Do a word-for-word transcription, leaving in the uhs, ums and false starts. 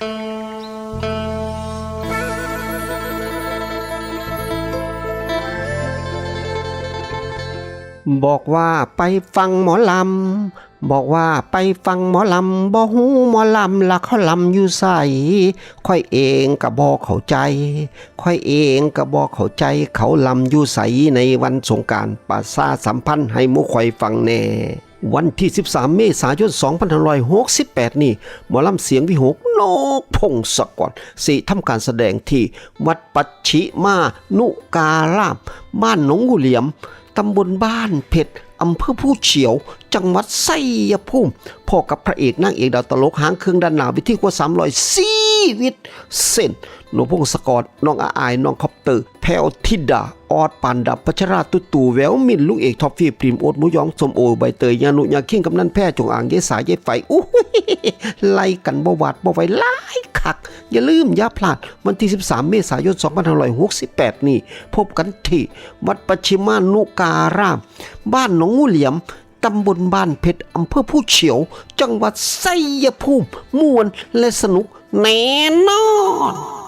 บอกว่าไปฟังหมอลำ บอกว่าไปฟังหมอลำ บ่ฮู้หมอลำละเขาลำอยู่ไส ข้อยเองก็บ่เข้าใจ ข้อยเองก็บ่เข้าใจ เขาลำอยู่ไสในวันสงกรานต์ ประชาสัมพันธ์ให้หมู่ข้อยฟังแหน่ วันที่สิบสามเมษายนสองพันห้าร้อยหกสิบแปดนี่ หมอลำเสียงวิหกนกพงศกร สิทำการแสดงที่วัดปัชชิมานุการาม บ้านหนองงูเหลี่ยม ตำบลบ้านเพชร อำเภอภูเขียว จังหวัดชัยภูมิ พ้อกับพระเอกนางเอกดาวตลกหางเครื่องด้านหน้าเวทีกว่าสามร้อย ชีวิตเส้น หนกพงศกร น้องอาอาย น้องคอปเตอร์ แพรวธิดา ออส ปานดำ พัชรา ตุ๊ตู่ แววมิน ลุงเอก ท็อฟฟี่ ปริม โอ๊ต หมูหยอง ส้มโอ ใบเตย ยานุ ยาคิง กำนัน แพร จงอาง เยสา เยไฝ อู้ย ไล่กันบ่หวาดบ่ไหว หลายคัก อย่าลืมอย่าพลาด วันที่สิบสามเมษายนสองพันห้าร้อยหกสิบแปดนี่ พบกันที่วัดปัชชิมานุการาม บ้านหนองงูเหลี่ยม ตำบลบ้านเพชร อำเภอภูเขียว จังหวัดชัยภูมิ ม่วนและสนุกแน่นอน